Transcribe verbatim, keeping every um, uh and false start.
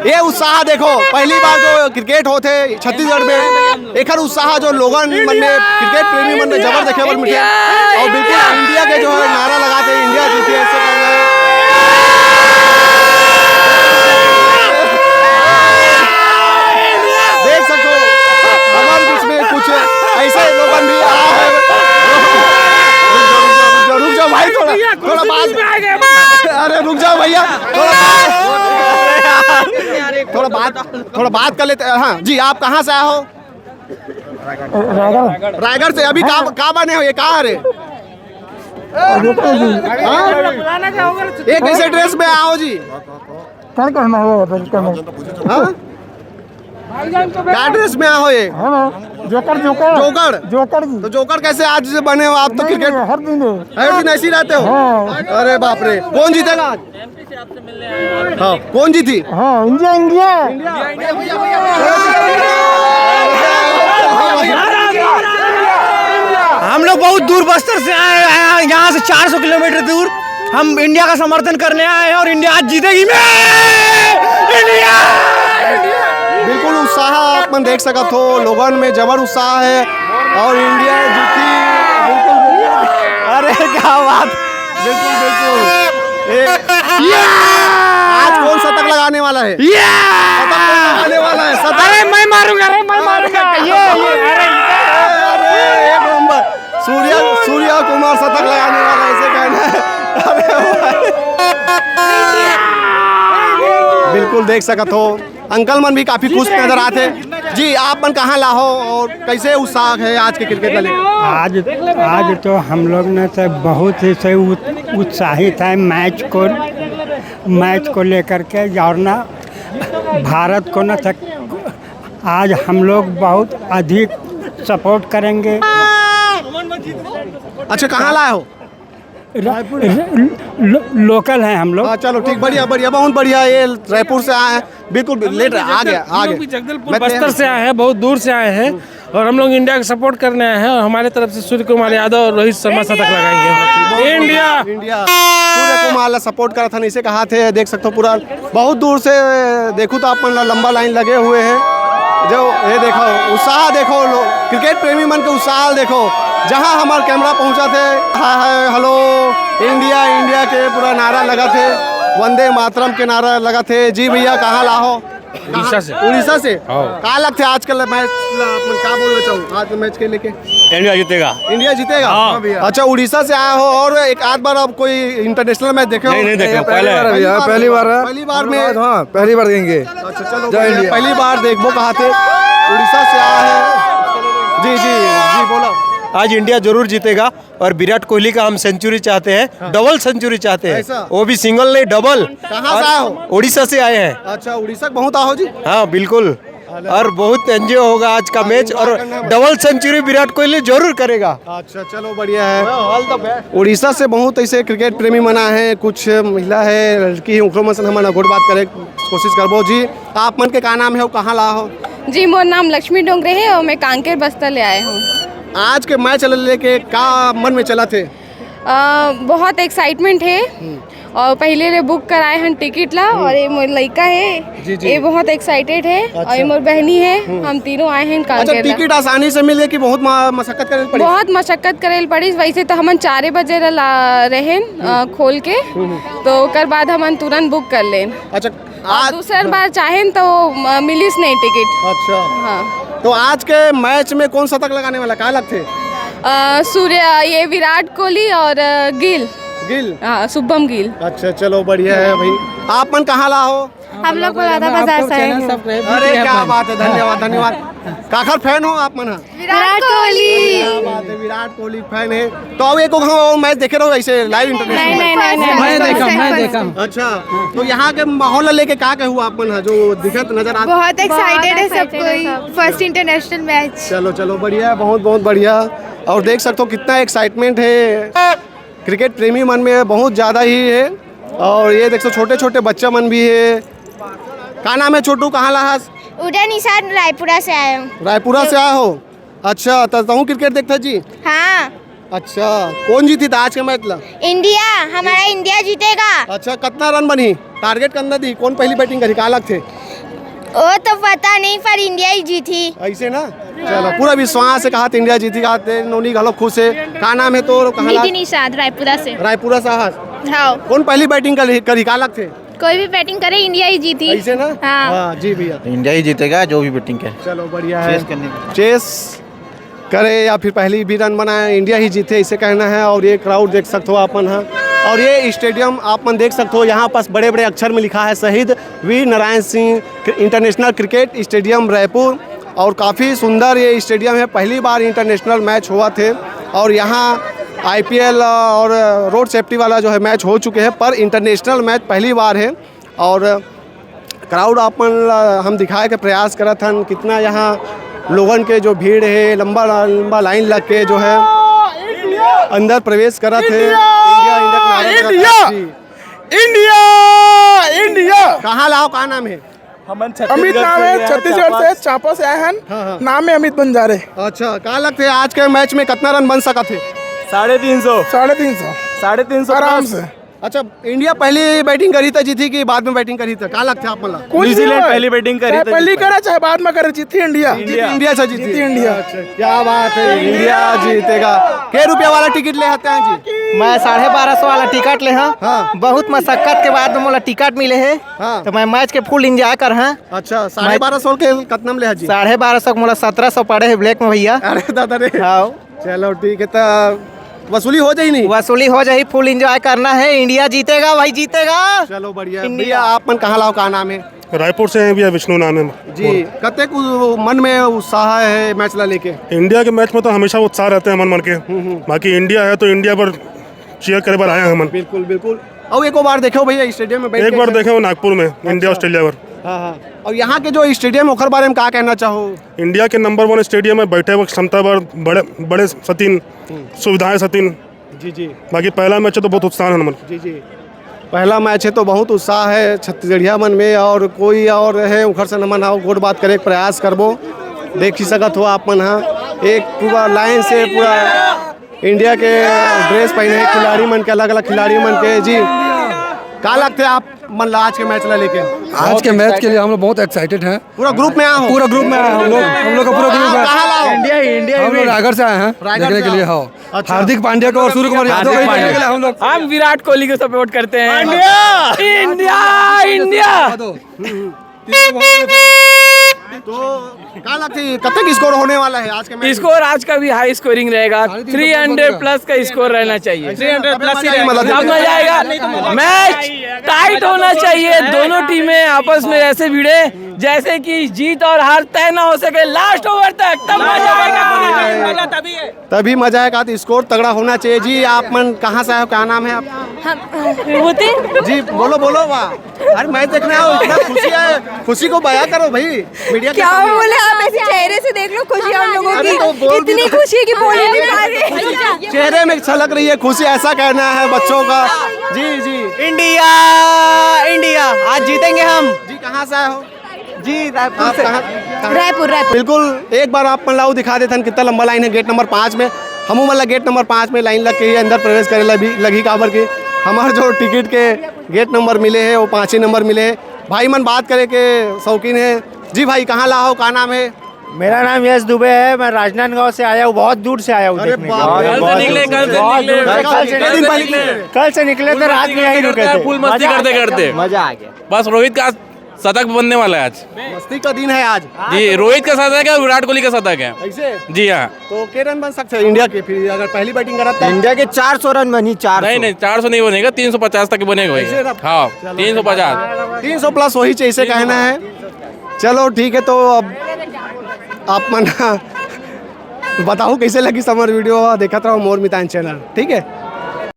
ये उत्साह देखो, पहली बार जो क्रिकेट होथे छत्तीसगढ़ में, एकर उत्साह जो लोगन मन में, क्रिकेट प्रेमी मन में जबर देखे बर मिलथे। और बिल्कुल इंडिया के जो है नारा लगाथे, "इंडिया जीती है", ऐसे कहना है। देख सकते हो, हमारे बीच में कुछ ऐसे लोगन भी आ है। रुक जाओ, रुक जाओ, रुक जाओ, रुक जाओ भाई, थोड़ा, थोड़ा बात, अरे रुक जाओ भैया, थोड़ा बात, थोड़ा बात, थोड़ा बात कर लेते हैं। हाँ जी, आप कहाँ से आए हो? रायगढ़। रायगढ़ से। अभी का, का बने हो, ये कहाँ रे? हाँ? ये कैसे ड्रेस में आओ जी? कल का हम आए हैं, कल का हम। हाँ? क्या ड्रेस में आओ ये? हाँ, जोकर, जोकर। जोकर। जोकर जी। तो जोकर कैसे आज से बने हो आप तो? नहीं, क्रिकेट नहीं, हर दिन है। हर दिन ऐसे ही रहते हो? हाँ। अरे बाप रे, कौन जीतेगा आज? हाँ, कौन जीती? हाँ, इंडिया, इंडिया। हम लोग बहुत दूर बस्तर से आए हैं, यहाँ से चार सौ किलोमीटर दूर। हम इंडिया का समर्थन करने आए हैं और इंडिया आज जीतेगी। मैं इंडिया, इंडिया। बिल्कुल उत्साह आप मन देख सकत हो, लोगन में जबर उत्साह है और इंडिया जीती। बिल्कुल, बिल्कुल। अरे क्या बात, बिल्कुल, बिल्कुल। ए, आज कौन शतक लगाने वाला है? ये शतक कौन लगाने वाला है? शतक। अरे मैं मारूंगा, अरे मैं मारूंगा। ये, ये, अरे। अरे, एक नंबर। सूर्या, सूर्या कुमार शतक लगाने वाला है, ऐसे कहना है। अरे भाई। बिल्कुल देख सकत हो, अंकल मन भी काफी खुश नजर आते। जी, आप मन कहाँ ला हो और कैसे उत्साह है आज के क्रिकेट ला लेकर? आज, आज तो हम लोग ने तो बहुत ही से उत-, उत्साहित है मैच को, मैच को लेकर के। और ना भारत को ना तक आज हम लोग बहुत अधिक सपोर्ट करेंगे। अच्छा, कहाँ लाए हो? रायपुर। लो-, लोकल हैं हम लोग। हाँ, चलो ठीक, बढ़िया, बढ़िया, बहुत बढ़िया। ये रायपुर से आए हैं, बिल्कुल लेट आ गया, आ गया। जगदलपुर बस्तर से आए हैं, बहुत दूर से आए हैं और हम लोग इंडिया का सपोर्ट करने आए हैं और हमारे तरफ से सूर्य कुमार यादव और रोहित शर्मा शतक लगाएंगे। इंडिया। इंडिया। सूर्य कुमार ला सपोर्ट करत हन, इसे कहा थे, देख सकते हो पूरा बहुत दूर से। देखो तो आप मन ला लंबा लाइन लगे हुए हैं। जो ये देखो, उत्साह देखो, लो, क्रिकेट प्रेमी मन के उत्साह देखो। जहां हमार कैमरा पहुंचा थे, हाय हाय, हेलो, इंडिया, इंडिया के पूरा नारा लगा थे, वंदे मातरम के नारा लगा थे। जी भैया, कहाँ ला हो? उड़ीसा से। उड़ीसा से? हाँ। का लगथे आजकल मैच ला, आप मन का बोलना चाहो आज मैच के लेके? इंडिया जीतेगा। इंडिया जीतेगा? हाँ। अच्छा, उड़ीसा से आया हो और एक आध बार आप कोई इंटरनेशनल मैच देखे हो? नहीं, नहीं देखे हो, पहले। पहली बार है भैया, पहली बार है। पहली बार में? हाँ, पहली बार देखेंगे। अच्छा, चलो, जय बढ़िया। इंडिया। पहली बार देखबो कहा थे, उड़ीसा से आया है। जी, जी, जी, बोला। आज इंडिया जरूर जीतेगा। और विराट कोहली का हम सेंचुरी चाहते हैं, हाँ। डबल सेंचुरी चाहते हैं। ऐसा? वो भी सिंगल नहीं, डबल। कहाँ से आए हो? उड़ीसा से आए हैं। अच्छा, उड़ीसा के बहुत आए हो जी? हाँ, बिल्कुल। और बहुत एंजॉय होगा आज का मैच और डबल सेंचुरी विराट कोहली जरूर करेगा। अच्छा, चलो, बढ़िया है। उड़ीसा से बहुत ऐसे क्रिकेट प्रेमी मन आए हैं, कुछ महिला है, लड़की है, उनके मन से हम गोठ बात करे कोशिश करबो जी। आप मन के का नाम है और कहाँ ला हो? जी, मोर नाम लक्ष्मी डोंगरे है और मैं कांकेर बस्तर ले आए हूँ। आज के मैच ल लेके का मन में चलत हे? अ, बहुत एक्साइटमेंट हे। हम्म। और पहले ले बुक कराए हन टिकट ला, हम्म। और ये मोर लइका हे, जी, जी। ये बहुत एक्साइटेड हे, और अच्छा। ये मोर बहनी हे, हम्म। हम तीनों आए हन अच्छा, कांकेर ला। टिकट आसानी से मिल गए कि बहुत मा-, मशक्कत करे ल पड़ी? बहुत मशक्कत करे ल पड़ी। वैसे तो हमन चारे बजे ला, ला रहेन, अ, हम्म। खोल के, हम्म। तो ओकर बाद हमन तुरंत बुक कर लेन। अच्छा, और आज दूसर बार चाहेन तो, अ, मिलिस नहीं टिकट। अच्छा। हाँ। तो आज के मैच में कौन शतक लगाने वाला, का लगथे? अ, सूर्य, ये विराट कोहली और, अ, गिल। गिल? हाँ, शुभम गिल। अच्छा, चलो, बढ़िया है भाई। आप मन कहाँ ला हो? हम लोग बलौदा बाजार से आए हैं। अरे, क्या बात है, धन्यवाद, धन्यवाद। काखर फैन हो आप मन ह? विराट कोहली। क्या बात है, विराट कोहली फैन है। तो अब एक, हाँ, मैच देखे रहो ऐसे लाइव इंटरनेशनल? नहीं, नहीं, नहीं, नहीं। मैं देखा, मैं देखा। अच्छा, तो यहाँ के माहौल ला लेके का कहू आप मन ह, जो दिखत नजर आत? बहुत एक्साइटेड है सब कोई, फर्स्ट इंटरनेशनल मैच। चलो, चलो, बढ़िया है, बहुत, बहुत बढ़िया। और देख सकते हो कितना एक्साइटमेंट है, क्रिकेट प्रेमी मन में बहुत ज़्यादा ही है। और ये देख सकते हो छोटे छोटे बच्चा मन भी है। का नाम है छोटू, कहाँ ला हस? उदय निषाद, रायपुरा से आए हो। रायपुरा से आए हो? अच्छा, त तहूँ क्रिकेट देखता जी? हाँ। अच्छा, कौन जीती था आज के मैच ला? इंडिया, हमारा इंडिया जीतेगा। अच्छा, कितना रन बनी? टारगेट कितना दी? कौन पहली बैटिंग करी, का लगथे? वो तो पता नहीं, पर इंडिया ही जीती। ऐसे ना? चलो, पूरा विश्वास से कहा था इंडिया जीती, कहा थे, नोनी घलो खुश है। का नाम है तो? कहाँ ला- निधि निषाद, रायपुरा से। रायपुरा से आहा। हाँ। कौन पहली बैटिंग कर, करी, का लगथे? कोई भी बैटिंग करे, इंडिया ही जीती। ऐसे ना? हाँ। हाँ, जी भैया। इंडिया ही जीतेगा, जो भी बैटिंग करे। चलो, बढ़िया है। चेस करने के लिए। चेस करे या फिर पहली भी रन बनाए, इंडिया ही जीते, इसे कहना है। और ये क्राउड देख सकते हो आप मन ह, और ये स्टेडियम आप मन देख सकते हो, यहाँ पास बड़े-बड़े अक्षर में लिखा है Shaheed Veer Narayan Singh international cricket stadium Raipur. और काफ़ी सुंदर ये स्टेडियम है, पहली बार इंटरनेशनल मैच हुआ थे और यहाँ आईपीएल और रोड सेफ्टी वाला जो है मैच हो चुके हैं, पर इंटरनेशनल मैच पहली बार है। और क्राउड आप मन ला हम दिखाए के प्रयास करत हन, कितना यहाँ लोगन के जो भीड़ है, लंबा लंबा लाइन लग के जो है अंदर प्रवेश करत है। इंडिया, इंडिया के नारा लगातार। इंडिया! जी। इंडिया! इंडिया! कहाँ लाओ, का नाम है? हमन अमित छत्तीसगढ़ नाम से है, हैं, छत्तीसगढ़ से, चांपा। चांपा से आए हन। हाँ, हाँ। नाम है अमित बंजारे। अच्छा, का लगथे आज के मैच में कितना रन बन सकत हे? साढ़े तीन सौ। साढ़े तीन सौ। साढ़े तीन सौ आराम प्लस। से। अच्छा, इंडिया पहली बैटिंग करी त जीती कि बाद में बैटिंग करी त? का लगथे आप मन ला? कुछ भी न्यूजीलैंड होय। पहली बैटिंग करी चाहे त पहली जीती। करे, चाहे बाद में करे, जीती इंडिया। जीती इंडिया से जीती। जीती इंडिया। अच्छा, क्या बात है, इंडिया जीतेगा। के रुपया वाला टिकट ले हते हैं जी? मैं साढ़े बारह सौ वाला टिकट ले हँव। हाँ। बहुत मशक्कत के बाद में मोला टिकट मिले हे। हाँ। तो मैं मैच के फुल एंजॉय कर हँव। अच्छा, साढ़े बारह सौ के कतना में ले हत जी? साढ़े बारह सौ के मोला सत्रह सौ पड़े हे ब्लैक में भैया। अरे दादा रे। हाँ। चलो ठीक है, तो वसूली हो जाही नहीं? वसूली हो जाही, फुल एंजॉय करना है, इंडिया जीतेगा भाई, जीतेगा। चलो बढ़िया। इंडिया। भैया, आप मन कहाँ लाओ, का नाम है? रायपुर से हैं भैया, विष्णु नाम है। जी, कतेक उ-, मन में उत्साह है मैच ला लेके? इंडिया के मैच में तो हमेशा उत्साह रहते हैं मन मन के। हम्म, हम्म। बाकी इंडिया है तो इंडिया पर चीयर करे बर आए हैं हमन। बिल्कुल, बिल्कुल। और एक बार देखे हो भैया स्टेडियम में बैठ एक के? बार देखे हो नागपुर में, इंडिया अच्छा। ऑस्ट्रेलिया पर। हाँ, हाँ। और यहाँ के जो स्टेडियम, ओकर बारे में का कहना चाहो? इंडिया के नंबर वन स्टेडियम है, बैठे हुए क्षमता बर बड़े, बड़े सतीन, हम्म। सुविधाएं सतीन। जी, जी। बाकी पहला मैच है तो बहुत उत्साह है हमन। जी, जी। पहला मैच है तो बहुत उत्साह है छत्तीसगढ़िया मन में, और कोई और है उखर से हमन हा गोठ बात करे के प्रयास करबो। देख ही सकत हो आप मन हा, एक पूरा लाइन से पूरा इंडिया के ड्रेस पहने हैं खिलाड़ी मन के, अलग-अलग खिलाड़ी मन के। जी, का लगथे आप मन ला आज के मैच ला लेके? आज के मैच के लिए हम लोग बहुत एक्साइटेड हैं। पूरा ग्रुप में आए हो? पूरा ग्रुप में आए हैं हम लोग, हम लोग का पूरा ग्रुप है। कहाँ ला हो? इंडिया ही, इंडिया हम लोग ही। रायगढ़ से आए हैं रायगढ़ देखने से के लिए। आए हो? हाँ, अच्छा। हार्दिक पांड्या को और सूर्य कुमार यादव को हार्दिक देखने के लिए पांड्या। हम लोग हम विराट कोहली को सपोर्ट करते हैं। पांड्या! India, India. तो का लगता है, कतक स्कोर होने वाला है आज के मैच में? स्कोर आज का भी हाई स्कोरिंग रहेगा, साढ़े तीन सौ थ्री हंड्रेड प्लस का स्कोर रहना चाहिए। थ्री हंड्रेड प्लस ही रहेगा। मतलब अब मजा आएगा, मैच टाइट होना चाहिए, दोनों टीमें आपस में ऐसे भिड़े जैसे कि जीत और हार तय ना हो सके, लास्ट ओवर तक, तब मजा आएगा। तभी मजा आएगा, तो स्कोर तगड़ा होना चाहिए। जी, आप मन कहाँ से आए हो, क्या नाम है आपका? हम, विभूति। जी, बोलो, बोलो, वाह। अरे, मैच देखने आओ, इतना खुशी है, खुशी को बयां करो भाई, मीडिया के क्या सामने। बोले आप, ऐसे चेहरे से देख लो खुशी हम लोगों अरे, की, तो बोल भी इतनी दो। खुशी कि बोले नहीं पा रहे। चेहरे में झलक रही है खुशी, ऐसा कहना है बच्चों का। जी, जी। इंडिया, इंडिया, आज जीतेंगे हम। जी, कहाँ से आए हो? जी, रायपुर आप से। कहाँ, कहाँ? रायपुर, रायपुर। बिल्कुल, एक बार आप मन ला अउ दिखा देथन, कितना लंबा लाइन है गेट नंबर पाँच में। हमू मन ला गेट नंबर पाँच में लाइन लग के ही अंदर प्रवेश करे ला भी लगही, काबर कि हमार जो टिकट के गेट नंबर मिले है, वो पाँच ही नंबर मिले है। भाई मन बात करे के शौकीन है। जी भाई, कहाँ ला हो, का नाम है? मेरा नाम यश दुबे है, मैं राजनांदगांव से आया हूँ, बहुत दूर से आया हूँ अरे देखने के बाप रे। लिए। कल से निकले, कल से बहुत निकले, दूर से। कल से कल से निकले। निकले। कल से निकले तो रात में यहीं रुके थे। फुल मस्ती करते करते। मजा आ गया। बस रोहित का शतक बनने वाला है आज। मस्ती का दिन है आज। जी, रोहित का शतक है, विराट कोहली का शतक है। ऐसे? जी हाँ। तो के रन बन सकते हैं इंडिया के फिर, अगर पहली बैटिंग करत है? इंडिया के चार सौ रन बनी, चार सौ। नहीं, नहीं, चार सौ नहीं बनेगा, तीन सौ पचास तक बनेगा भाई। ऐसे ना? हाँ, चलो। तीन सौ पचास। तीन सौ प्लस वही चाहिए, इसे कहना है। चलो ठीक है, तो अब आप मन बताओ कैसे लगी समर वीडियो, देखत रहो मोर मितान चैनल, ठीक है?